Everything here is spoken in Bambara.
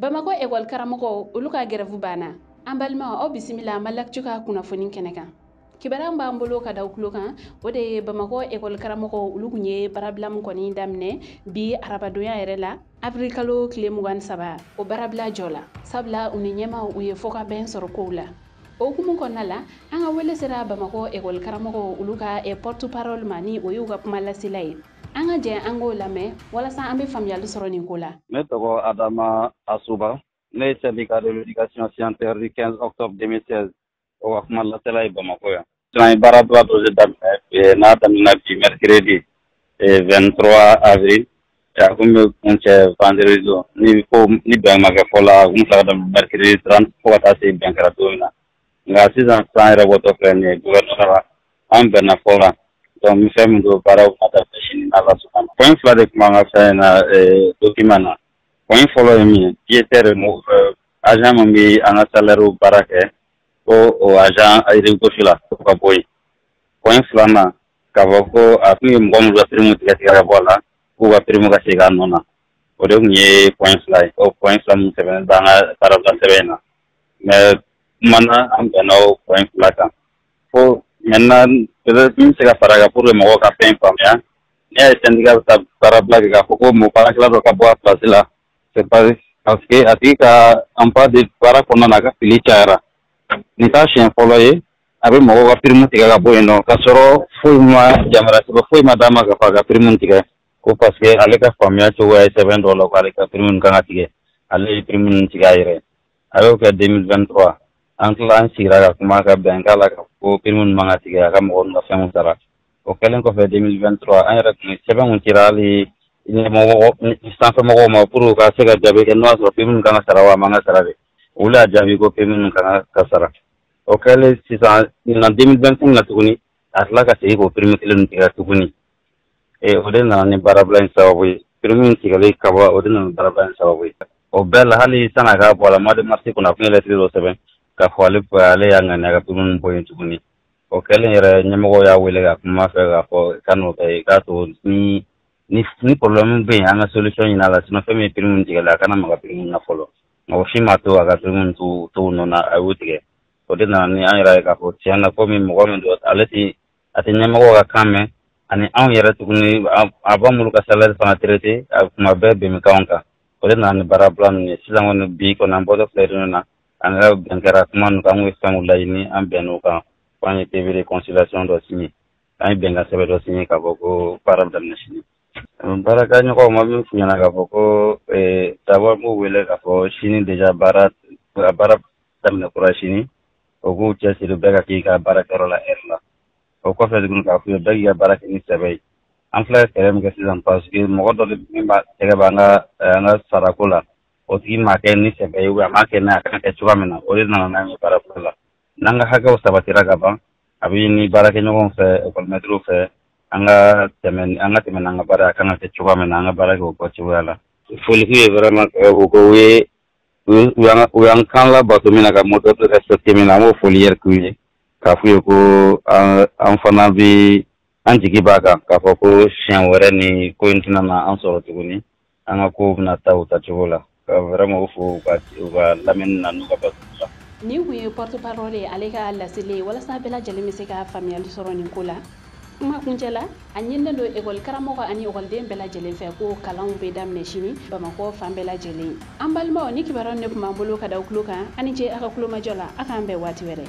Bamakɔ ekɔli karamɔgɔw, olu ka grève banna. An balimaw, aw bisimila Maliactu ka kunnafoni kɛnɛ kan. Kibaruya b'an bolo ka da tulo kan, o de ye Bamakɔ ekɔli karamɔgɔw, olu tun ye baarabila min kɔni daminɛ bi arabadonya yɛrɛ la, avril kalo tile 23. O baarabila jɔ la, sabula u ni ɲɛmaw, u ye fɔkabɛn sɔrɔ kow la. O hukumu kɔnɔna la, an ka wele sera Bamakɔ ekɔli karamɔgɔw, olu ka porte parole ma, ni o y'u ka kuma lasela ye. An ka jɛ an k'o lamɛn walasa an bɛ faamuyali sɔrɔ nin ko la. Ne tɔgɔ Adama Asuba, ne ye syndicat de l'éducation scientifique du 15 octobre 2016, o ka kuma lasela ye Bamakɔ yan. An ye baarabila dɔ de daminɛ, n'a daminɛna bi mercredi 23 avril, a kun bɛ kuncɛ vendredi don. Ni ko ni bɛn ma kɛ fɔ la, a kun fila ka daminɛ mercredi 30 fo ka taa se bɛn kɛra don min na. Nka sisan, san yɛrɛ bɔtɔ filɛ nin ye, gouvernement la, an bɛnna fɔ la. Donc ni fɛn min don, baaraw bɛna daminɛ sini n'Ala sɔnna ma. Point fila de tun b'an ka fɛn in na, document na. Point fɔlɔ ye min ye, DSR, agent min bɛ an ka salaire baara kɛ, ko o agent gosi la, o ka bɔ yen. Point filanan, k'a fɔ ko a tun ye mɔgɔ minnu ka prime tigɛ tigɛ ka bɔ a la, k'u ka prime ka segin a nɔ na. O de tun ye point 2 ye. O point 2 min sɛbɛnnen bɛ an ka baarabila sɛbɛn in na. Mais kumana, an bɛnna o point 2 kan. Fo maintenant, peut-être min bɛ se ka fara a kan pour que mɔgɔw ka fɛn faamuya, n'i y'a ye syndicat bɛ taa baarabila kɛ k'a fɔ ko mɔgɔ baarakɛla dɔ ka bɔ a place la, c'est parce que a tigi ka emploi de baara kɔnɔna na, a ka fili cayara. Nin t'a siɲɛ fɔlɔ ye a bɛ mɔgɔw ka prime tigɛ ka bɔ yen nɔ, k'a sɔrɔ foyi ma yamaruya sɛbɛn foyi ma d'a ma k'a fɔ a ka prime tigɛ, ko parce que ale ka faamuya cogoya ye sɛbɛn dɔw la ko ale ka prime kan ka tigɛ, ale ye prime tigɛ a yɛrɛ. A y'o kɛ 2023. An tila, an sigira ka kuma ka bɛn k'a la ka ko prime man ka tigɛ, a ka mɔgɔw ka fɛnw sara. O kɛlen kɔfɛ, 2023, an yɛrɛ tun sɛbɛn kun cira hali ɲɛmɔgɔ sanfɛmɔgɔw ma pour u ka se ka jaabi kɛ n'o y'a sɔrɔ prime kan ka sara wa a man ka sara de. Olu y'a jaabi ko prime kan ka sara. O kɛlen sisan na, 2025 na tuguni, a tila ka segin k'o prime kelen tigɛ tuguni. O de nana ni baarabila in sababu ye. Prime in tigɛli ka bɔ, o de nana ni baarabila in sababu ye. O bɛɛ la, hali san'a ka bɔ a la, mois de mars kɔnɔ, a tun ye lettre dɔ sɛbɛn k'a fɔ ale y'a ŋaniya ka prime bɔ yen tuguni. O kɛlen yɛrɛ, ɲɛmɔgɔw y'a wele ka kuma fɛ k'a fɔ ka n'o kɛ, k'a to ni problème bɛ yen, an ka solution ɲini a la, sinon fɛn min ye prime tigɛli, a kana maga prime na fɔlɔ. Nka o si ma to a ka prime to nɔ na, a y'o tigɛ. O de nana ni an yɛrɛ ye k'a fɔ tiɲɛ na, komi mɔgɔ min don, ale tɛ a tɛ ɲɛmɔgɔw ka kan mɛn, ani anw yɛrɛ tuguni, a b'an bolo ka salaire fana traité, a kuma bɛɛ bɛn bɛ k'anw kan. O de nana ni baarabila ninnu ye. Sisan kɔni, bi kɔni, an bɔtɔ filɛ réunion na, an ka bɛn kɛra kuma ninnu kan, an ye fɛnw laɲini, an bɛnn'o kan fo an ye PV de conciliation dɔ signé, an ye bɛnkan sɛbɛn dɔ signé k'a fɔ ko baara bɛ daminɛ sini. Baarakɛɲɔgɔnw ma min f'u ɲɛna k'a fɔ ko d'abord n b'u wele k'a fɔ sini déjà baara daminɛ kura sini, o k'u cɛsiri, bɛɛ ka k'i ka baarakɛyɔrɔ la heure la. O kɔfɛ tuguni, k'a f'u ye bɛɛ k'i ka baara kɛ ni sɛbɛ ye. An filɛ ka kɛlɛ min kɛ sisan, parce que mɔgɔ dɔ de min b'a tɛgɛ b'an ka an ka sarako la, o tigi m'a kɛ ni sɛbɛ ye, a m'a kɛ n'a kan kɛ cogoya min na, o de nana n'an ye baarabila la. N'an ka hakɛw sabatira ka ban, a bɛ ɲini baarakɛɲɔgɔnw fɛ, ekɔlimɛtiriw fɛ, an ka tɛmɛ n'an ka baara a kan ka kɛ cogoya min na, an ka baara kɛ o kɛ cogoya la. Foli k'u ye vraiment, u ko u y'an kan labato min na, ka mot d'ordre respecté min na, an b'o foli yɛrɛ k'u ye, k'a f'u ye ko an fana bi an jigi b'a kan k'a fɔ ko siɲɛ wɛrɛ ni ko in tɛna na an sɔrɔ tuguni, an ka kow bɛna taa u taacogo la. Ka vraiment u fo u ka lamɛnni na n'u ka bato la. Nin kun ye porte parole ye, ale ka laseli ye walasa bɛɛ lajɛlen bɛ se ka faamuyali sɔrɔ nin ko la. Kuma kuncɛ la, a ɲininen don ekɔli karamɔgɔ ani ekɔliden bɛɛ lajɛlen fɛ ko kalanw bɛ daminɛ sini Bamakɔ fan bɛɛ lajɛlen. An balimaw, ni kibaruyaw ne tun b'an bolo ka da tulo kan. Ani ce a ka kulomajɔ la, a k'an bɛn waati wɛrɛ.